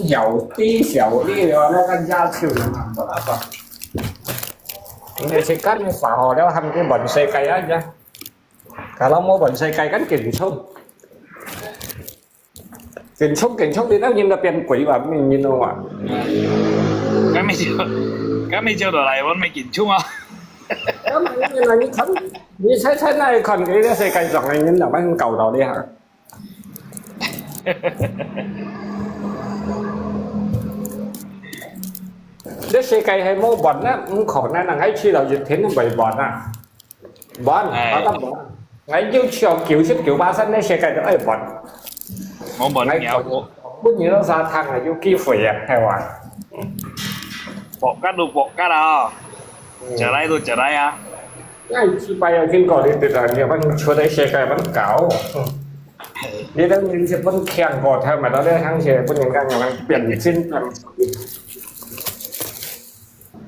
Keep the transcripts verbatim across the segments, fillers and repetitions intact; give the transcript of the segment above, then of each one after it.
小弟小弟了，那个家就能拿到了吧？你自家你耍好了，喊佢问世界啊，呀。Kalau mau问世界，kan kencong. Kencong, kencong, dia tahu nyen dah pian kuih, wah, min nyen, wah. Kami jauh, kami jauh dah lai, wan mai kencong ah. Kan min nyen lah, 你看，你猜猜那一看，佢个世界上个人，哪般搞到的哈？ 這世界係無問啊，毋可能啊，𠊎去到一天都袂問啊。問，哎。Ada問。𠊎有超九十九巴仙，這世界都愛問。無問，𠊎了，我本人都沙灘啊，有機會啊，係哇。博格都博格啊，嗯。食來都食來啊。 𠊎一擺有聽過你對人家問出來世界問搞。你等人日本強過頭嘛，到底想起來本人家人變真變。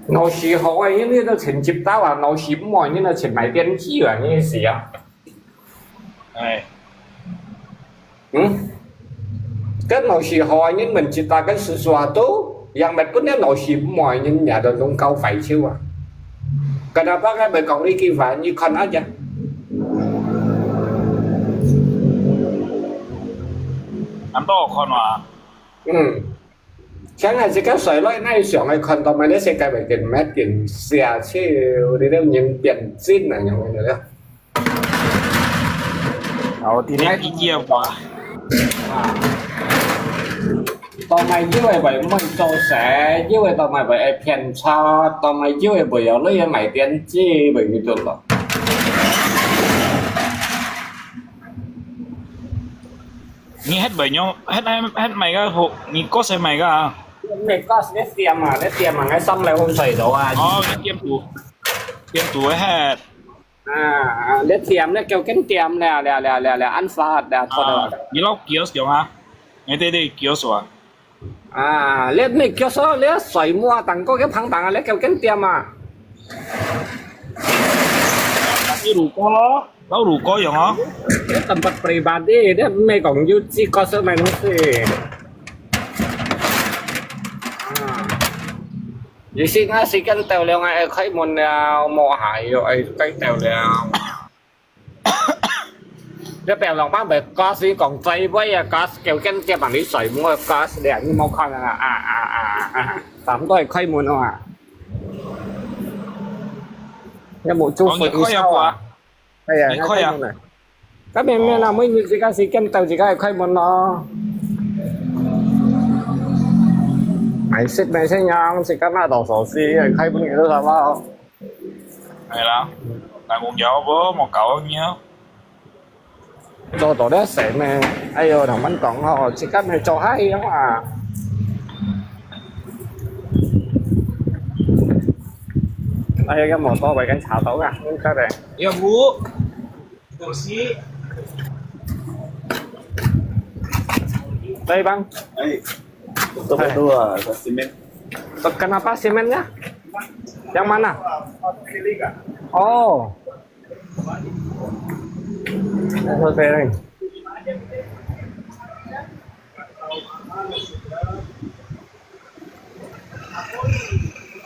老師好啊，因為都成績到啊，老師毋好，你都成買電子啊，你意思啊？哎。 嗯？Kan老師好啊，你問一打kan sesuatu yang mat pun ya老師毋愛，你也都弄搞壞手啊。Kenapa kan berkong lagi Van, you can't aja. 難道我看嘛？嗯。 像啊，自家衰落，哪會想愛看到麼个世界會變乜變邪，就你兜人變真啊，樣个了。哦，今天一夜吧。啊。到麼个會會毋會做事，又會到麼个會騙錯，到麼个又會會有女人買電子，會遇到咯。 你係買樣，係係係買个好，你个係買个啊？你个你店啊，你店啊，你心裡好睡到啊。哦，你店肚，店肚个係。啊，你店，你究竟店了了了了了，安法了，啊，你老叫什麼啊？你對對叫什麼？ 啊，你你叫啥？你睡目啊，當个个胖當啊，你究竟店啊？你路過咯，到路過用哦。你tempat pribadi，你毋係講有資格食麼東西。啊，你時間時間到了，愛開門了，無下要愛開到了。 你平常班被gas講最尾啊，gas叫跟接埋你睡目个gas，你你無看啊？啊啊啊啊！差不多係開門啊！有無做哦，你開啊，火燒啊？哎呀，你開啊。開門啊！咁明明啊，哦。每日自家時間到自家去開門咯。買食買食樣，自家拿到鎖匙，開門个都差不多。 係啦，但係有無，無搞个。做到這事咩？哎喲，同恁講吼，自家咪做下樣啊。哎呀，有無多位跟查到啊？應該咧。有無？ Dari bang? Ay, ito po ito, ah, sa cement. Kenapa semennya? Yang mana? Oh. Ito, sir.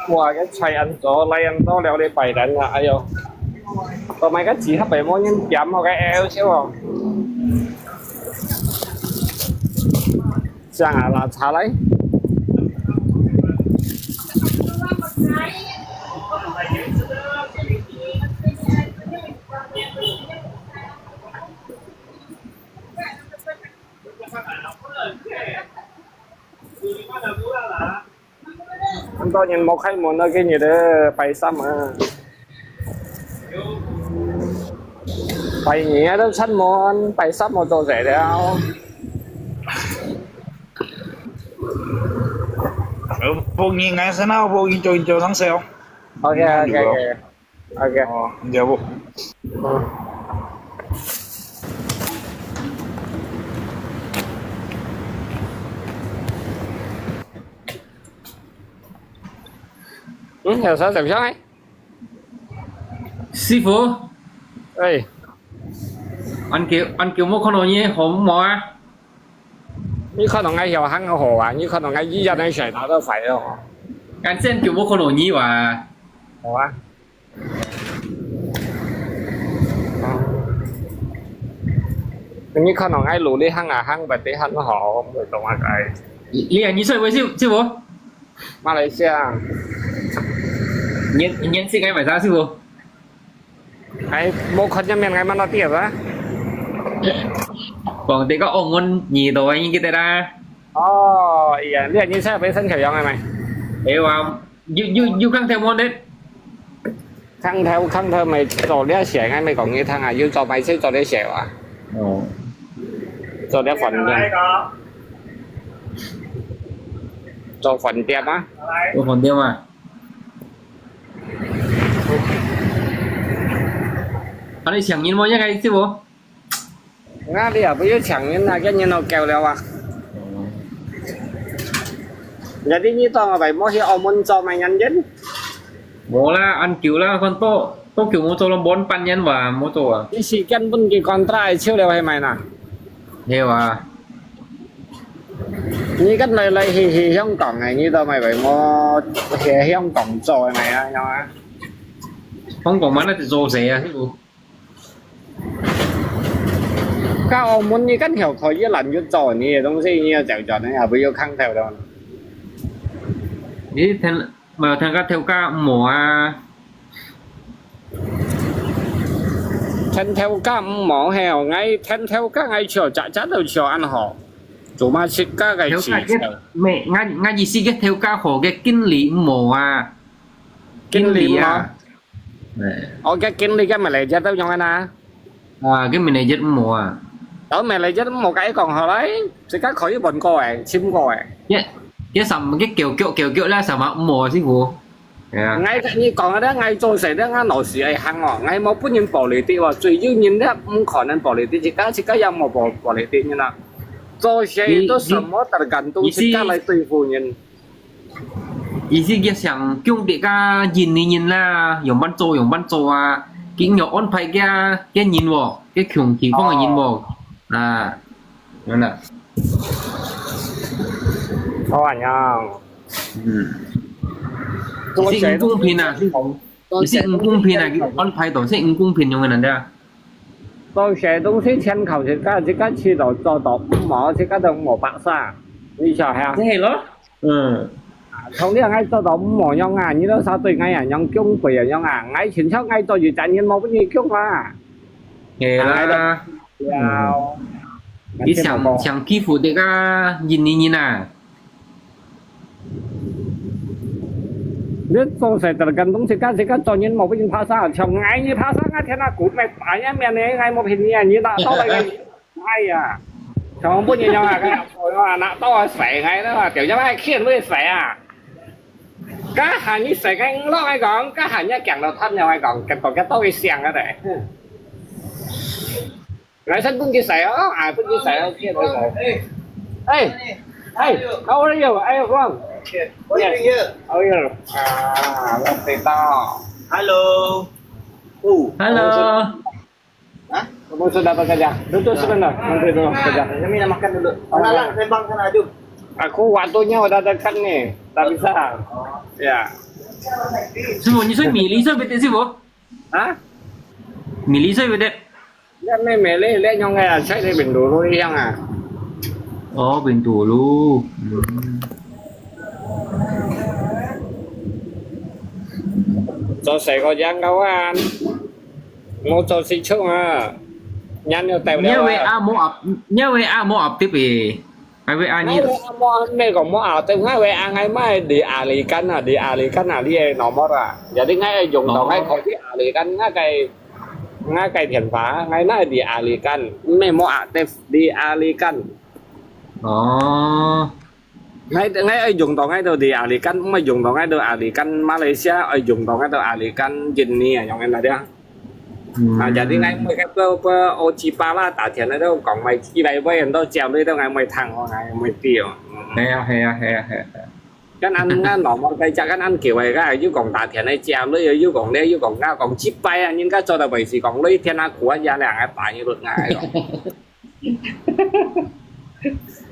哇，該菜恁多，來恁多了，你擺爛啊！哎喲，到買個紙盒，白無人點，我該噭笑哦。這樣啊，拿茶來。 恁多人無開門啊，今日咧拜三啊。拜二啊都出門，拜三我做事了。呃，報應啊，先啊，報應，做，做生事哦。OK，OK，OK。 OK。哦，你知無？嗯。嗯，有啥想象哎？師傅，哎，恁久，恁久無看到你，好無啊？你看到𠊎曉行好啊，你看到𠊎一日个水打到坏了哦。俺先就無看到你哇。好啊。你看到𠊎努力行啊行，不得很好，不懂啊該。你你你說我是是無？馬來西亞。年年輕个買啥是無？ 哎，無看見面，哎，mana dia啊？講這個澳門你都已經得啦。哦，哎呀，你你在本身培養的沒？哎哇，有有有看到我的？看到看到沒？做了些，哎，沒講你聽啊，有做沒事做了些哇？哦，做了飯店，做飯店啊？做飯店啊？ 啊，你請人無？應該係無？𠊎這也不要請人啊，跟人都夠了啊。Jadi你當我白莫去澳門做麼人人？無啦，恁久啦，看到到久無做了，無半年哇，無做啊。你時間分佢contract超了係咪呐？係啊。 你跟來來去去香港个，你都買為無去香港做个買啊，樣啊？香港買那只做誰啊？是不？到澳門你跟條可以懶得做，你个東西你要找找，你也不要看透了。你聽，沒有聽過頭家無啊？ 天頭家毋好係哦，𠊎天頭家𠊎笑，隻隻都笑恁好，做麼自家个事情。頭家个，咩，𠊎，𠊎意思个頭家好个經理毋好啊。經理啊。經理啊。哎。哦，个經理个manager都用个呐。啊，个manager毋好啊。哦，manager毋好，該講好來，自家可以問過誒，尋過誒。一，一三个狗狗狗狗啦，什麼毋好啊，師傅？ 係啊。𠊎同你講啊，𠊎做事咧，𠊎老是愛行哦，𠊎無分人暴力的哦，最有人咧，毋可能暴力的，自家自家也無暴暴力的人啊。做事都什麼tergantung自家來對付人。意思佢想供自家印尼人啦，樣般做樣般做啊，佢有安排个个人哦，个窮地方个人哦，啊，真的。好啊，樣。 嗯。做事都係毋公平啊，係毋公平啊，安排到係毋公平樣个難得啊。做事都係全靠自家，自家試到做到毋好，自家都無白相，你曉係啊？係咯，嗯。從你愛做到毋好樣啊，你都啥對𠊎啊，樣恭維啊樣啊，𠊎全靠𠊎做一隻人，無分你恭啊。係啦。 要。你想，想欺負這個印尼人啊？你做事就跟東西，跟這個做人無不人怕啥，像𠊎你怕啥，𠊎天天骨咩打人面呢，𠊎無騙你啊，你拿刀來，哎呀，像不人樣啊，跟人講啊，拿刀啊，死𠊎了啊，就像𠊎騙會死啊。 該下你使个五六个講，該下你行到斷了个講，結果个到底想个咧。來先分佢使哦，啊，分佢使哦，見佢使。Hey, hey, how are you? Are you from? Yes. How are you? Ah, 我知道。Hello. Oh. Hello. Hah? Kamu sudah bekerja? Duduk sebentar. Nanti dulu bekerja. Kami nak makan dulu. Sana lah, sembang sana, jom. Aku waktunya udah dekat ni. Tak bisa. Ya. Sư傅，你在米里做不得，師傅？啊？米里做不得。那没没嘞，那用个啊，在那边路路一样啊。哦，Bintulu. Hmm. 做事个樣个啊。 無做事情啊，人又帶了啊。你个話啊無合，你个話啊無合得誒，還會啊你。𠊎話啊無，你講無合得，𠊎話啊，𠊎買đi Alikan啊，đi Alikan啊，你个nomor啊，jadi𠊎用到𠊎可以đi Alikan，𠊎个，𠊎个電話，𠊎拿đi Alikan，毋係無合得，đi Alikan。哦。 𠊎，𠊎愛用到𠊎都đi Alikan，毋係用到𠊎都Alikan Malaysia，愛用到𠊎都Alikan India啊，用个那啲啊。啊，jadi𠊎每个不不我去巴拉打田个都講買幾百萬都交你都𠊎沒聽哦，𠊎沒知哦。係啊，係啊，係啊，係啊。Kan an ngan nomor kay kan an kieu kay，又講打田个交你，又講你，又講啊，講幾百啊，人家做到維持講你天啊，苦啊，也兩个百一輪啊，講。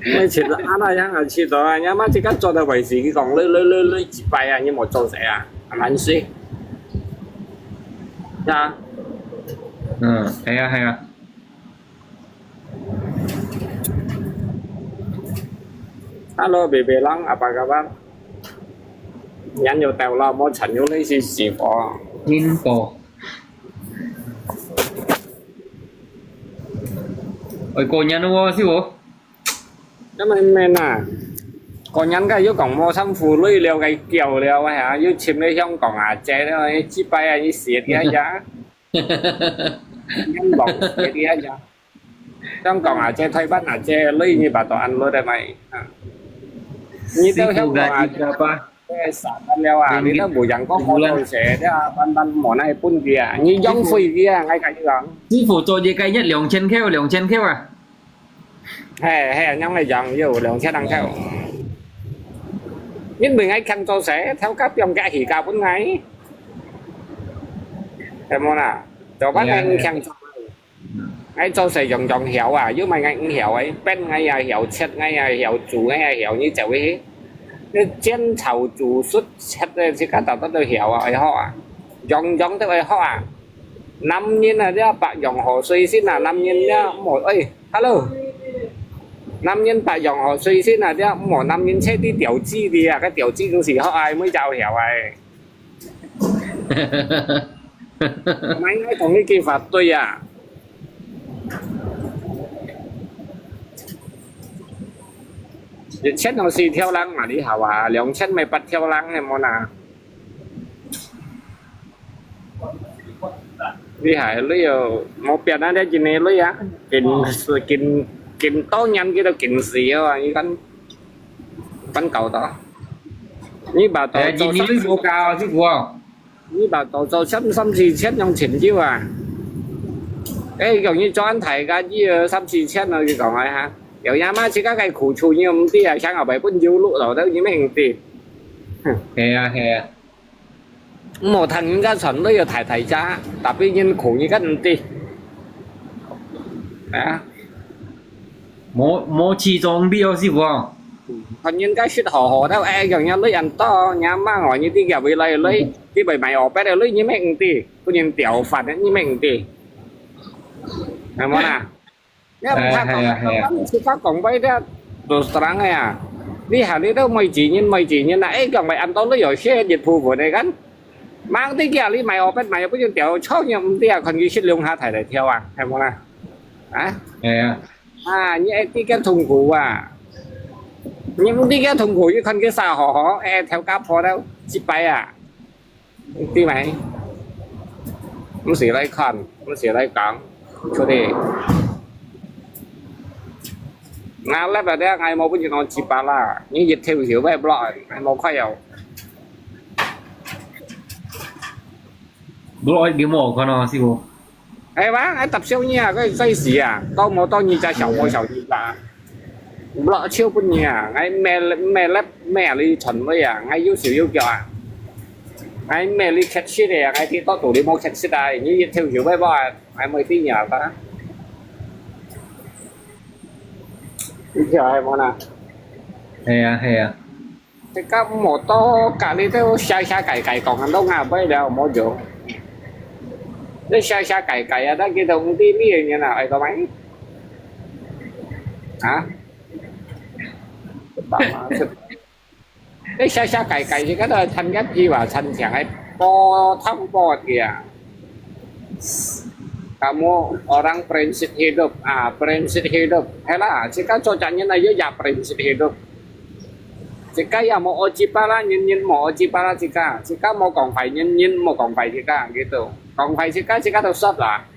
你切到恁樣樣啊，切到啊，你阿媽自家做到維持，佢講累累累累幾擺啊，你無做事啊，還蠻衰。啊，嗯，係啊係啊。 Hello, baby lang, apa kabar? Yan yo tao la mo chan yo le si si po. 英國。哎，過年咯喎，師傅。那么咩呐？過年个又讲冇衫褲，累了个叫了啊，又请了香港阿姐了，几摆啊，你死个呀？香港死个呀？香港阿姐、台湾阿姐，累你把到安乐的买啊？你到香港阿姐，哎，傻了啊！你都冇养过好东西的啊，单单冇那本的啊，你浪费的啊，我跟你讲。師傅做嘢个一兩千K，兩千K啊？ 係係，恁樣个樣有兩千零頭。因為𠊎強做事，頭家放假起價分𠊎，係無啦？做乜𠊎強做？𠊎做事樣樣曉啊，又毋係𠊎毋曉誒，煸𠊎也曉，切𠊎也曉，煮𠊎也曉，你走去，你煎炒煮熟切个，自家大家都曉啊，愛學啊，樣樣都愛學啊。男人啊，這白羊河水先啊，男人這莫，哎，hello。 男人白羊河水先啊，這無男人切啲條子的啊，該條子都是學啊，每隻曉啊。買愛同你計劃對啊。一千有四條人嘛，你好啊，兩千咪八條人，係無啦？ 厲害，你又無變啊！你今年你啊，今今今多年叫做今時啊，你看，看搞到，你把到哎，今年你無搞，師傅啊。你把到做三三四千用錢就啊，哎，容易賺大家一二三四千啊，你講啊哈，有呀嘛，自家个苦處你又毋知啊，想後背本有路了，都你咩毋知。係啊係啊。 無聽人家傳你有大大家，tapi人苦人家毋知。啊，無無起重比哦，師傅哦。看人家食好好，到哎，樣樣你人多，人媽外你啲入去來來，你會買二百个你，你咩毋知，不然掉飯的你咩毋知，係無啦？ 你毋怕講，係啊係啊係啊。你自家講話咧，都strong个啊！你行你都每一年每一年啊，哎，講話恁多你有些一部分个kan，忙啲叫你買二百買，不就掉錯，你毋知啊，看佢食兩下抬來跳啊，係無啦？啊？係啊。啊，你愛知个痛苦啊！你毋知个痛苦，你看佢啥好好，哎，頭家婆都失敗啊！ 對無？毋使來看，毋使來講，出去。Ngalap ada ngai mau punya non cipala. Ni je theo hiểu bai blok, ngai mau kau yau. Blok ai dia mau kau na sibu. Ai bang, ai tap siau ni ah, kau sai si ah. Tau mau tau ni ja siau mau siau ni ja. Blok chiu pun ni ah, ngai mel mel lep mel li chon loi ah, ngai yu siu yu kiao ah. Ngai mel li khet sit ah, ngai ti to tu li mau khet sit ah, ni yit thiu yu bai bai, ngai mai ti ni ah ta. Ni kiao ai mo na. 係啊係啊。 自家無到隔離都寫寫改改講很多ngabai了，無用。你寫寫改改啊，但佢都毋知你个人啊，愛做咩？啊？你寫寫改改，自家都係趁緊佢話趁錢，係波湯波嘅啊。 Kamu orang prinsip hidup, ah, prinsip hidup. Hela, jika cocoknya na yo ya prinsip hidup. Jika ya mau oji pala, nyin nyin mau oji pala jika. Jika mau kong fai, nyin nyin mau kong fai jika, gitu. Kong fai jika, jika tu sot lah.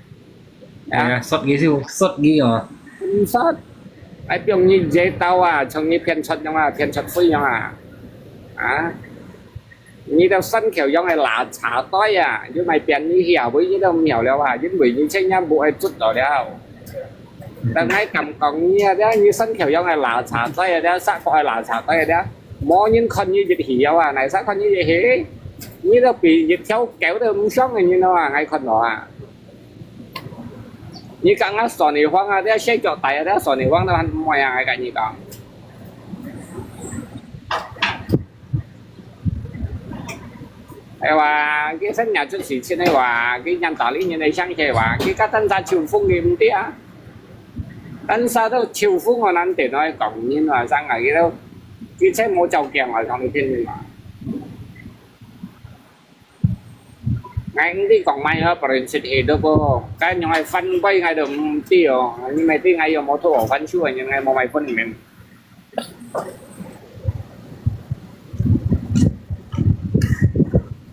係啊，塞佢先，塞佢哦。唔塞，哎，不用你這刀啊，像你騙出樣啊，騙出水樣啊，啊！ 你兜山橋樣个垃圾堆啊，因為變你曉，你都毋曉了啊，因為你千年無愛捉到了。但係敢講你啊，這你山橋樣个垃圾堆啊，這沙角个垃圾堆啊，這無人看你一曉啊，乃沙看你一曉，你都比一條狗都毋爽个，你知道啊？𠊎看到啊。你講啊，索尼方啊，這細腳大啊，這索尼方都還毋會啊，𠊎跟你講。哎哇，佢生日出事情的哇，佢人打理人的相些哇，佢个單車秋風佢毋知啊。單車都秋風我難得來講人啊，生啊，佢都，佢真無照鏡啊，講你聽明白？ 𠊎毋知講麼个，不然出去都不，該用來翻倍，𠊎都毋知哦。你毋知𠊎有無偷好翻手啊？𠊎無買分明。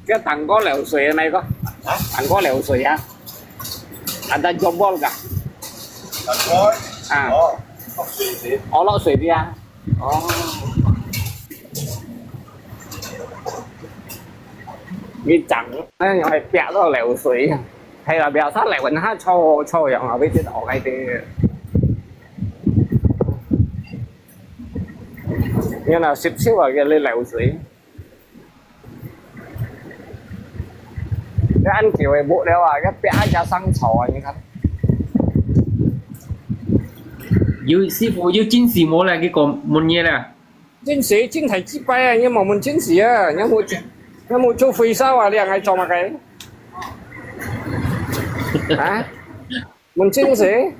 這糖果流水啊，那個？啊？糖果流水啊？Ada jambol kah？Jambol？啊。哦，落水的。哦，落水的啊。哦。 你整，哎，還煏到流水啊。係啦，表示流下臭臭樣啊，會知道該个。你看，濕手啊，佢流水。你恁久也無了啊，要煏一下上草啊，你看。有，師傅，有近視無咧？佢講問你咧。 近視，近視幾擺啊，你莫問近視啊，你莫，你莫做飛燒啊，你還愛做麼个？啊？問近視？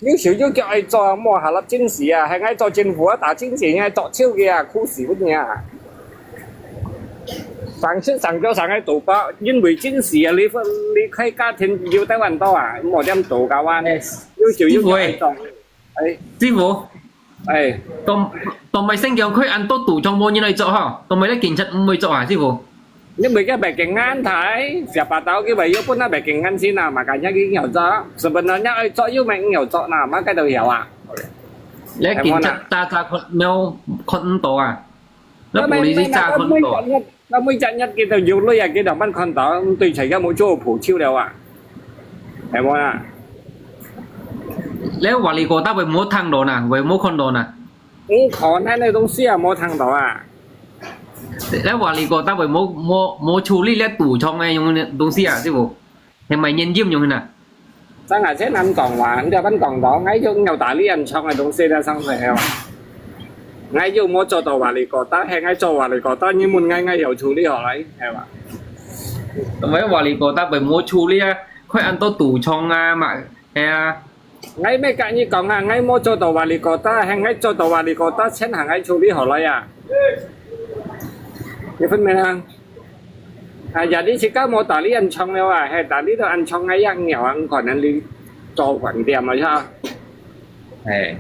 有手有腳愛做，莫下落近視啊，還愛做政府啊，打近視，你還做手个啊，苦死你啊！上身上腳上愛賭博，因為近視啊，離婚，離開家庭有台灣多啊，莫點賭搞啊，有手有腳愛做。 哎，師傅，哎，當，當賣生姜開恁多賭場無人來做吼，當賣咧警察毋會做啊，師傅。你每个北京安台，siapa tahu佢會有本來北京安先啊，makanya佢有做。Sebenarnya愛做又沒有做呢，麼个都有啊。你警察打打看，沒有看毋到啊。 該polisi查看到。該每隻日，該每隻日佢都有鐳啊，佢都慢看到，對齊个無做補救了啊，係無啊？你wali kota會無聽到呢，會無看到呢？嗯，可能个東西啊，無聽到啊。你wali kota會無，無，無處理這賭場个樣个東西啊，師傅？ 係賣現金樣形啊？真係真難講話，你這般講到，𠊎又有打理恁長个東西了，上次係嘛？𠊎又無做到wali kota，係𠊎做wali kota，你問𠊎，𠊎又處理好來，係嘛？咁樣wali kota會無處理啊？開恁多賭場啊嘛，係啊。𠊎乜跟你講啊，𠊎無做到wali kota，係𠊎做到wali kota，先行𠊎處理好來啊。你分明啊？ 啊，jadi自家無打理恁長了啊，係打理到恁長个樣了啊，可能你做飯店啊，係啊。哎。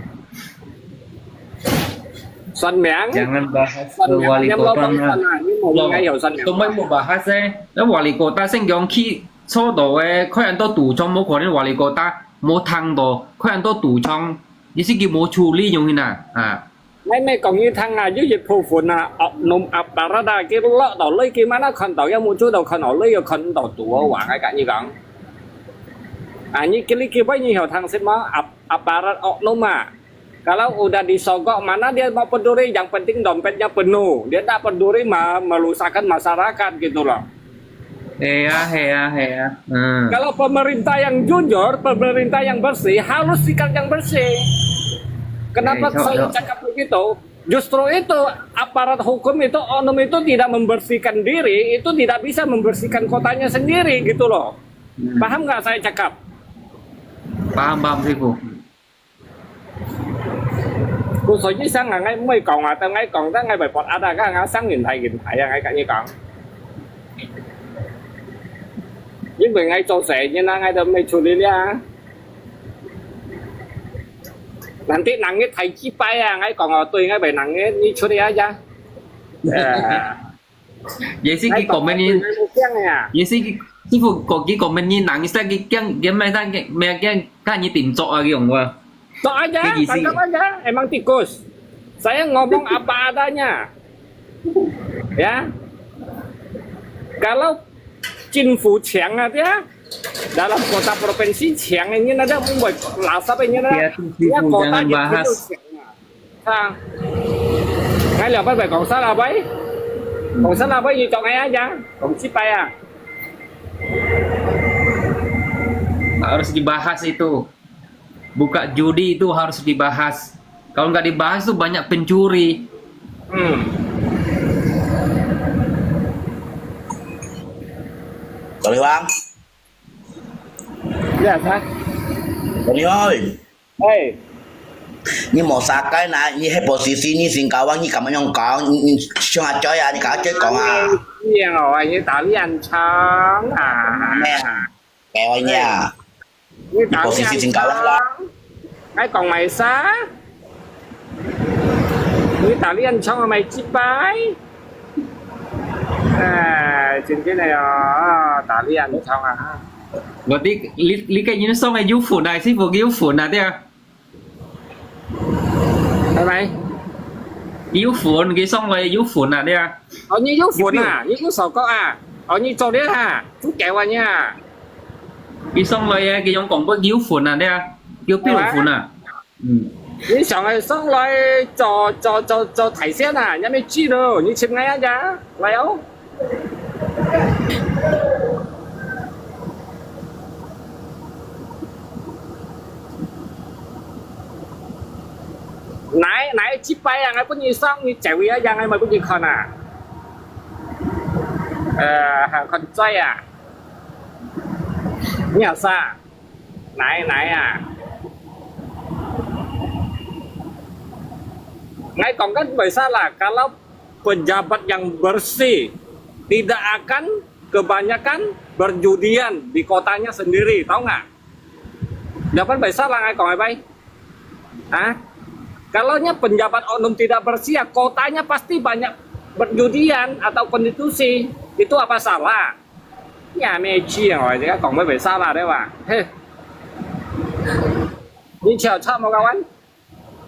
算命？Jangan bahas 算命，你無講算啊，你無應該有算命。Tumbay mo bahas eh. 該wali kota生姜去坐到个，開恁多賭場，無可能wali kota無聽到，開恁多賭場，你自己無處理樣形啊，啊。 𠊎乜講你聽啊，有一部分啊，oknum aparat啊，佢落到來，佢mana看到，也無做到看到來，也看到多啊，𠊎跟你講。啊，你佢你佢你有聽識無？Ap-，aparat oknum啊。Kalau udah disogok, mana dia mau peduli, yang penting dompetnya penuh. Dia tak peduli ma-, merusakkan masyarakat gitu loh. 係啊，係啊，係啊，嗯。Kalau pemerintah yang jujur, pemerintah yang bersih, harus sikap yang bersih. Kenapa saya cakap begitu? Justru itu, aparat hukum itu, oknum itu tidak membersihkan diri, itu tidak bisa membersihkan kotanya sendiri gitu loh. Hmm. Paham nggak saya cakap? Paham, paham, 師傅。 故所以上啊，𠊎毋會講啊，等𠊎講，等𠊎會發達啊，𠊎生人大人大啊，𠊎跟你講。因為𠊎做生意啊，𠊎都毋會處理啊。Nanti nangis大幾擺啊，𠊎講哦，對，𠊎會nangis，你處理啊呀。呃。 也是佢講乜你，也是佢，師傅講佢講乜你人，佢驚，佢乜佢，乜驚，看你點做啊，佢用个。Doa aja, tangkap aja, emang tikus. Saya ngomong apa adanya. Ya. Kalau 政府請啊，對啊，dalam kota provinsi請，你那個唔會垃圾，你那個，你 kota 政府就請啊。 啊，𠊎兩擺會講三下擺，講三下擺，你做𠊎啊呀，講七擺啊。Harus dibahas itu. Buka judi itu harus dibahas. Kalau nggak dibahas tuh banyak pencuri. Hmm. Tony Wang. Ya, Sa. Tony Wang, oi. Hei. 你無殺雞呐，你係posisi你先搞啊，你敢樣講？你，你想下嘴啊，你搞下嘴講啊。 Yang awalnya talian chong ah. 咩啊？ Kaya niya. Ni posisi sing kawan lah. Ai kong mai sa. Ni talian chong mai chipai. Ai, cincin ayo, talian chong ah. Berarti li li kai ni song ai yu fun ai si fu yu fun ah dia. 係咪？有份，佢上來有份啊，對啊。哦，你有份啊？有票。你有手铐啊？哦，你做了啊？做假啊你啊？佢上來啊，佢用廣播有份啊，對啊，有票有份啊。嗯。你上來上來做做做做大仙啊？你咪知咯，你尋𠊎啊呀，來哦。 哪哪一擺啊，𠊎分你上，你走位啊，樣，𠊎咪分你看啊。呃，還看嘴啊。你有啥？哪哪啊？𠊎講緊為啥啦？Kalau pejabat yang bersih tidak akan kebanyakan berjudian di kotanya sendiri, tahu nggak? Jawaban besar lah, ngai kong ai bai. Ah, kalau nya pejabat oknum tidak bersih, ya kotanya pasti banyak perjudian atau prostitusi. Itu apa salah? Ya, meci yang orang cakap kong bai besar lah, deh, wah. Heh. Ni ciao ciao mau kawan?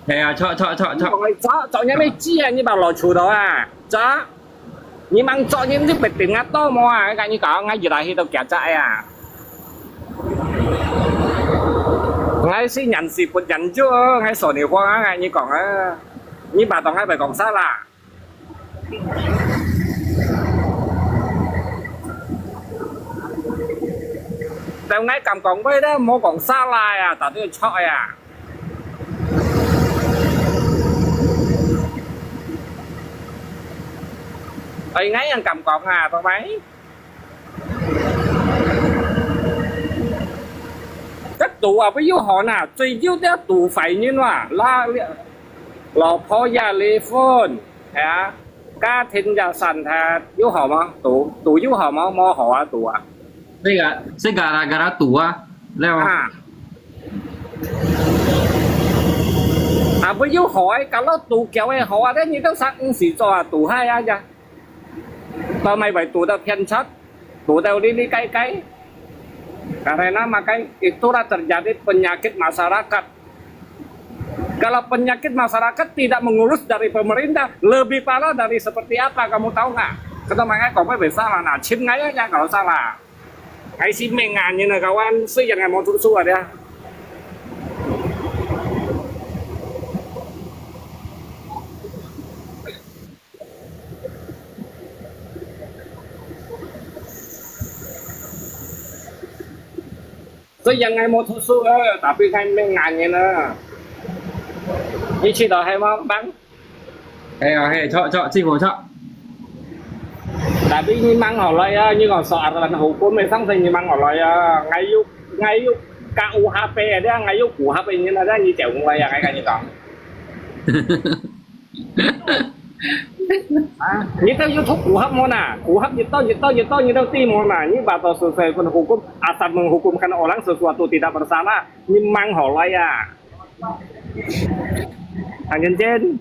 係啊，著著著著。你同佢著，著你咩知啊？你把老粗到啊，著。你吂著，你你別定啊，多無啊？𠊎跟你講，𠊎越來越多枵仔啊。𠊎是人是不人就，𠊎說你話啊，𠊎你講啊，你把當𠊎白講啥啦？ 但𠊎敢講話咧，莫講沙拉啊，大家著啊。哎，𠊎樣敢講啊，懂無？這肚啊，不要好呐，最要這肚壞人哇，拉，老婆也離婚，係啊。 家庭也散忒，有好無？肚肚有好無？無好啊，肚啊。這個，這gara-gara肚啊，了。啊。啊，不有好欸，kalau肚枵欸好啊，這你都生毋死做啊，肚害啊呀。到尾尾肚到偏差。 Tuh tahu lili kai-kai. Karena makai itulah terjadi penyakit masyarakat. Kalau penyakit masyarakat tidak mengurus dari pemerintah, lebih parah dari seperti apa, kamu tahu nggak? Kata makai kau pun bisa lah, nah, cim ngai aja kalau salah. Ai si meng anjing lah kawan, si yang mau susu ada. 所以人愛無讀書啊，tapi愛明眼人啊。你知道係無？Bang？係啊，係，著，著，師傅，著。Tapi你mang好來啊，你講說aturan hukum，上次你mang好來啊，𠊎有，𠊎有加烏哈貝啊，這樣𠊎有古哈貝人啊，這樣你講來啊，𠊎跟你講。 啊，你兜有讀古盒無呐？古盒一到一到一到，你兜知無呐？你把到十歲份hukum，asal menghukumkan orang sesuatu tidak bersalah，你mang好來啊！很認真。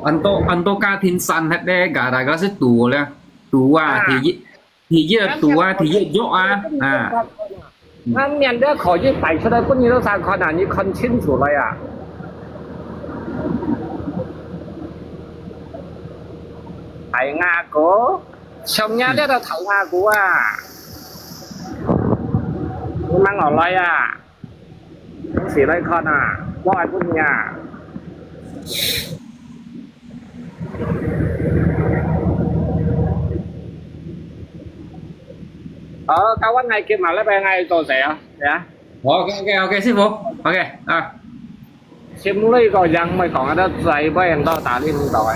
Anto anto katin sanhet le gara-gara si tu le tu啊，第一 第一肚啊，第一肉啊，啊。恁樣都可以擺出來分你兜儕看啊，你看清楚了呀。大牙哥，像你這個大牙哥啊，你mang好來啊！ 你試來看啊，我愛分你啊。好，啊，阮愛今下禮拜愛做事啊，係啊。OK，OK，OK，師傅，OK，啊。心裡个樣，莫講啊，都知會到打你毋到啊。